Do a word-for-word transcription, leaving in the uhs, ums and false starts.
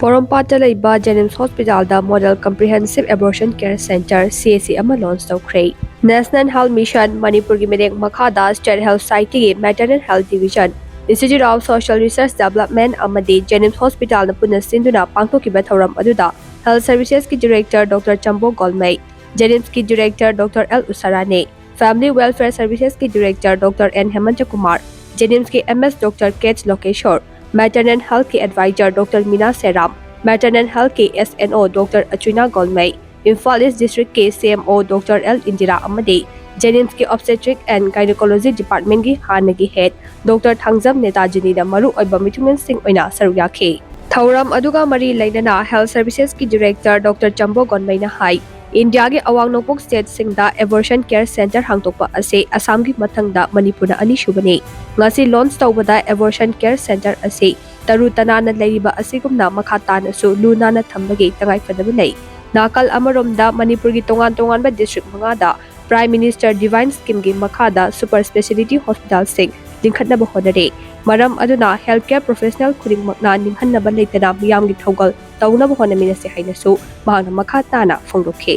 ꯄꯣꯔꯣꯝꯄꯥꯠꯇ ꯂꯩꯕ ꯖꯦꯅꯤꯝꯁ ꯍꯣꯁꯄꯤꯇꯥꯜꯗ model comprehension abortion care centre, ꯁꯤ ꯑꯦ ꯁꯤ, ꯑꯃ ꯂꯣꯟꯆ ꯇꯧꯈ꯭ꯔꯦ꯫ ꯅꯦꯁꯅꯦꯜ ꯍꯦꯜꯊ ꯃꯤꯁꯟ ꯃꯅꯤꯄꯨꯔꯒꯤ ꯃꯤꯠꯌꯦꯡ ꯃꯈꯥꯗ ꯁ꯭ꯇꯦꯠ ꯍꯦꯜꯊ ꯁꯣꯁꯥꯏꯇꯤꯒꯤ maternal health division, institute of social research development ꯑꯃꯗꯤ ꯖꯦꯅꯤꯝꯁ ꯍꯣꯁꯄꯤꯇꯥꯜꯅ ꯄꯨꯟꯅ ꯁꯤꯟꯗꯨꯅ ꯄꯥꯡꯊꯣꯛꯈꯤꯕ ꯊꯧꯔꯝ ꯑꯗꯨꯗ ꯍꯦꯜꯊ ꯁꯔꯚꯤꯁꯦꯁꯀꯤ ꯗꯤꯔꯦꯛꯇꯔ ꯗꯣꯛꯇꯔ ꯆꯝꯕꯣ ꯒꯣꯜꯃꯩ, ꯖꯦꯅꯤꯝꯁꯀꯤ director doctor L Usharani, family welfare ꯁꯔꯚꯤꯁꯦꯁꯀꯤ director doctor N Hemant Kumar, ꯖꯦꯅꯤꯝꯁꯀꯤ M S doctor K H Lokeshor, maternal ꯍꯦꯜꯊꯀꯤ advisor doctor Mina Seram, maternal ꯍꯦꯜꯊꯀꯤ S N O doctor Achuina Golmei, Imphal east ꯗꯤꯁꯇ꯭ꯔꯤꯛꯀꯤ C M O doctor L Indira ꯑꯃꯗꯤ ꯖꯦꯅꯤꯝꯁꯀꯤ ꯑꯣꯕꯁꯇꯦꯇ꯭ꯔꯤꯛ ꯑꯦꯟ ꯒꯥꯏꯅꯣꯀꯣꯂꯣꯖꯤ ꯗꯤꯄꯥꯔꯠꯃꯦꯟꯒꯤ ꯍꯥꯟꯅꯒꯤ ꯍꯦꯗ ꯗꯣꯛꯇꯔ ꯊꯥꯡꯖꯝ ꯅꯦꯇꯥꯖꯤꯅꯤꯅ ꯃꯔꯨꯑꯣꯏꯕ ꯃꯤꯊꯨꯡꯂꯦꯟꯁꯤꯡ ꯑꯣꯏꯅ ꯁꯔꯨꯛ ꯌꯥꯈꯤ꯫ ꯊꯧꯔꯝ ꯑꯗꯨꯒ ꯃꯔꯤ ꯂꯩꯅꯅ ꯍꯦꯜꯊ ꯁꯔꯚꯤꯁꯦꯁꯀꯤ ꯗꯤꯔꯦꯛꯇꯔ ꯗꯣꯛꯇꯔ ꯆꯝꯕꯣ ꯒꯣꯟꯃꯩꯅ ꯍꯥꯏ, ꯏꯟꯗꯤꯌꯥꯒꯤ ꯑꯋꯥꯡ ꯅꯣꯡꯄꯣꯛ ꯁ꯭ꯇꯦꯠꯁꯤꯡꯗ ꯑꯦꯕꯣꯔꯁꯟ ꯀꯦꯌꯔ ꯁꯦꯟꯇꯔ ꯍꯥꯡꯗꯣꯛꯄ ꯑꯁꯤ ꯑꯁꯥꯝꯒꯤ ꯃꯊꯪꯗ ꯃꯅꯤꯄꯨꯔꯅ ꯑꯅꯤꯁꯨꯕꯅꯤ꯫ ꯉꯁꯤ ꯂꯣꯟꯆ ꯇꯧꯕꯗ ꯑꯦꯕꯣꯔꯁꯟ ꯀꯦꯌꯔ ꯁꯦꯟꯇꯔ ꯑꯁꯤ ꯇꯔꯨ ꯇꯅꯥꯟꯅ ꯂꯩꯔꯤꯕ ꯑꯁꯤꯒꯨꯝꯅ ꯃꯈꯥ ꯇꯥꯅꯁꯨ ꯂꯨ ꯅꯥꯟꯅ ꯊꯝꯕꯒꯤ ꯇꯉꯥꯏꯐꯗꯕ ꯂꯩ꯫ ꯅꯥꯀꯜ ꯑꯃꯔꯣꯝꯗ ꯃꯅꯤꯄꯨꯔꯒꯤ ꯇꯣꯉꯥꯟ ꯇꯣꯉꯥꯟꯕ ꯗꯤꯁꯇ꯭ꯔꯤꯛ ꯃꯉꯥꯗ ꯄ꯭ꯔꯥꯏꯝ ꯃꯤꯅꯤꯁꯇꯔ ꯗꯤꯚꯥꯏꯟ ꯁ꯭ꯀꯤꯝꯒꯤ ꯃꯈꯥꯗ ꯁꯨꯄꯔ ꯁ꯭ꯄꯦꯁꯤꯌꯦꯂꯤꯇꯤ ꯍꯣꯁꯄꯤꯇꯥꯜꯁꯤꯡ ꯂꯤꯡꯈꯠꯅꯕ ꯍꯣꯠꯅꯔꯤ꯫ ꯃꯔꯝ ꯑꯗꯨꯅ ꯍꯦꯜꯊ ꯀꯦꯌꯔ ꯄ꯭ꯔꯣꯐꯦꯁꯅꯦꯜ ꯈꯨꯗꯤꯡꯃꯛꯅ ꯅꯤꯡꯍꯟꯅꯕ ꯂꯩꯇꯅ ꯃꯤꯌꯥꯝꯒꯤ ꯊꯧꯒꯜ ꯇꯧꯅꯕ ꯍꯣꯠꯅꯃꯤꯟꯅꯁꯤ ꯍꯥꯏꯅꯁꯨ ꯃꯍꯥꯛꯅ ꯃꯈꯥ ꯇꯥꯅ ꯐꯣꯡꯗꯣꯛꯈꯤ꯫